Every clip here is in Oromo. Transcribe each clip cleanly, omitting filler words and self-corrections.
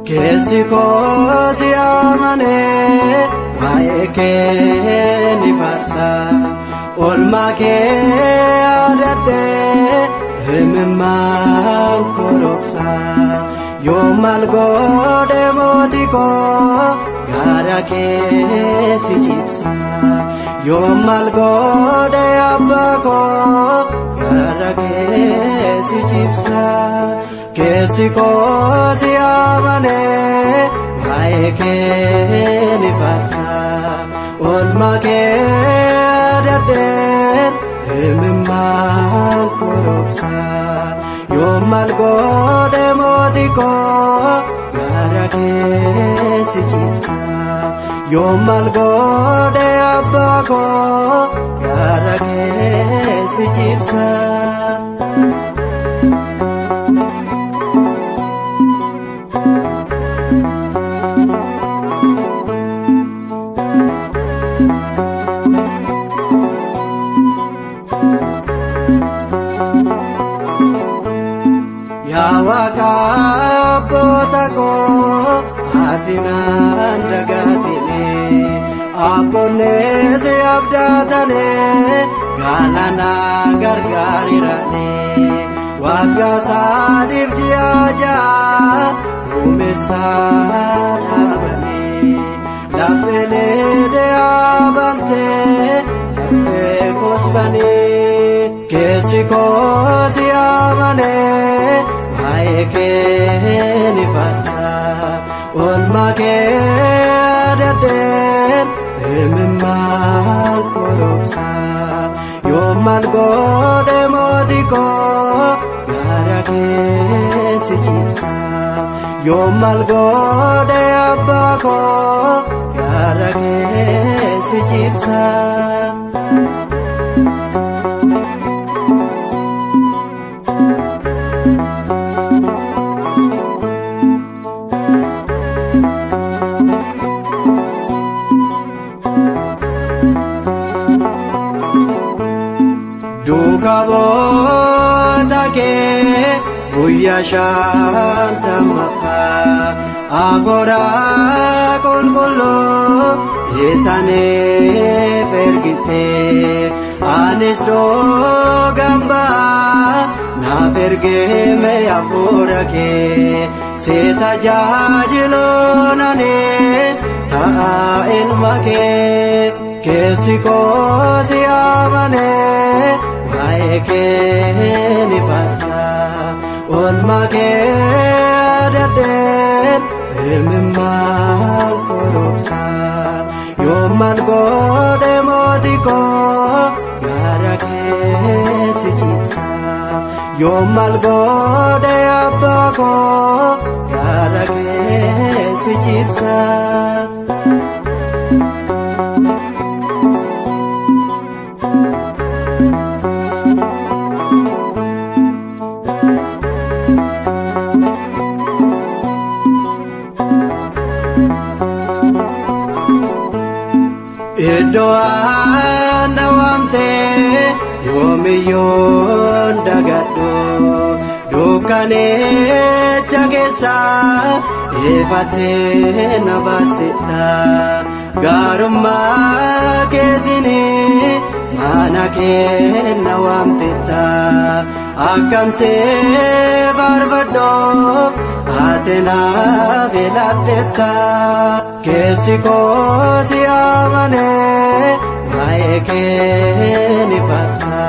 Keessi koo si amanee waa'ee kee ni faarsa. Oolmaa kee yaadadhee imimmaan korobsa. Yoo maal godhe mootii koo gaara kee si cibsa. Yoo maal godhe abbaa koo gaara kee si cibsa. Keessi koo si amanee waa'ee kee ni faarsa. Oolmaa kee yaadadhee imimmaan korobsa. Yoo maal godhe mootii koo gaara kee si cibsa. Yoo maal godhe abbaa koo gaara kee si cibsa. Yaa Waaqa abboota koo ati naan dagaatini abboonnis abdatanii galaana gargaarirani waggaa sadiif ji'a 6 duumessa dhaabanii lafeelee dee'abantee lafee kosbanii keessi koo si amanee waa'ee kee ni faarsa. Oolmaa kee yaadadhee imimmaan korobsa. Yoo maal godhe mootii koo gaara kee si cibsa. Yoo maal godhe abbaa koo gaara kee si cibsa. Duuka boota kee guyyaa 50ffaa hafuura qulqulluu isaaniif ergite. Anis dhugaan ba'a naaf ergame hafuura kee si tajaajiluun ani ta'a ilma kee. Keessi koo si amanee waa'ee kee ni faarsa. Oolmaa kee yaadadhee imimmaan korobsa. Yoo maal godhe mootii koo gaara kee si cibsa. Yoo maal godhe abbaa koo gaara kee si cibsa. Iddoo ana waamtee yoomiyyuu dagadhu dukkanecha keessa ifattee na baastedha. Gaarummaa keetiin mana kee na waamtedha. Akkam see barbaadoof ati naaf ilaaltetta. Keessi koo si amanee waa'ee kee ni faarsa.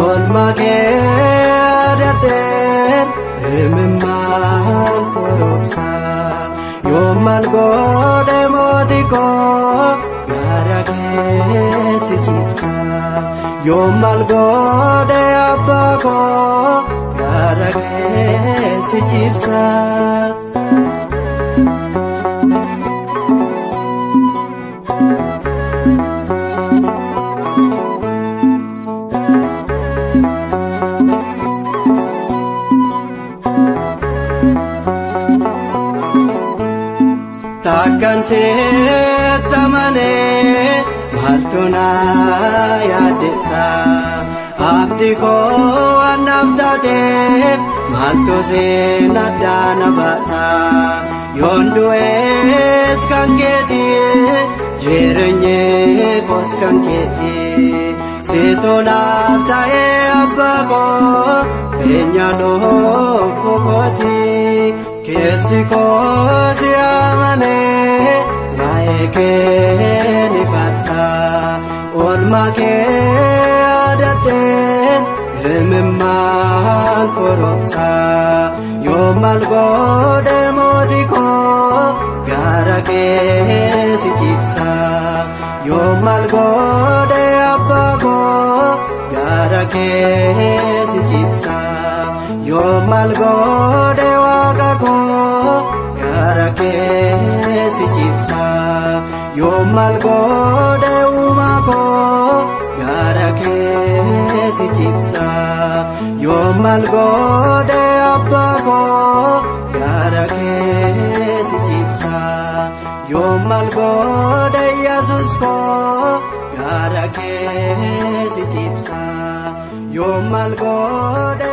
Oolmaa kee yaadadhee imimmaan korobsa. Yoo maal godhe mootii koo gaara kee si cibsa. Yoo maal godhe abbaa koo gaara kee si cibsa. Takkan sitti amanee maaltu na yaaddessa? Abdii koo waan naaf taateef maaltu siin adda na baasa? Yoon du'es kan keeti, jireenyi koos kan keeti. Situ naaf ta'ee abbaa koo, beenya lubbuu kooti. Keessi koo si amanee waa'ee kee ni faarsa. Oolmaa kee yaadadhee imimmaan korobsa. Yoo maal godhe mootii koo, gaara kee si cibsa. Yoo maal godhe abbaa koo, gaara kee si cibsa. Yoo maal godhe waaqa koo, gaara kee si cibsa. Yoo maal godhe uumaa koo, gaara kee si cibsa. Yoo maal godhe abbaa koo, gaara kee si cibsa. Yoo maal godhe Yesuus koo, gaara kee si cibsa. Yoo maal godhe.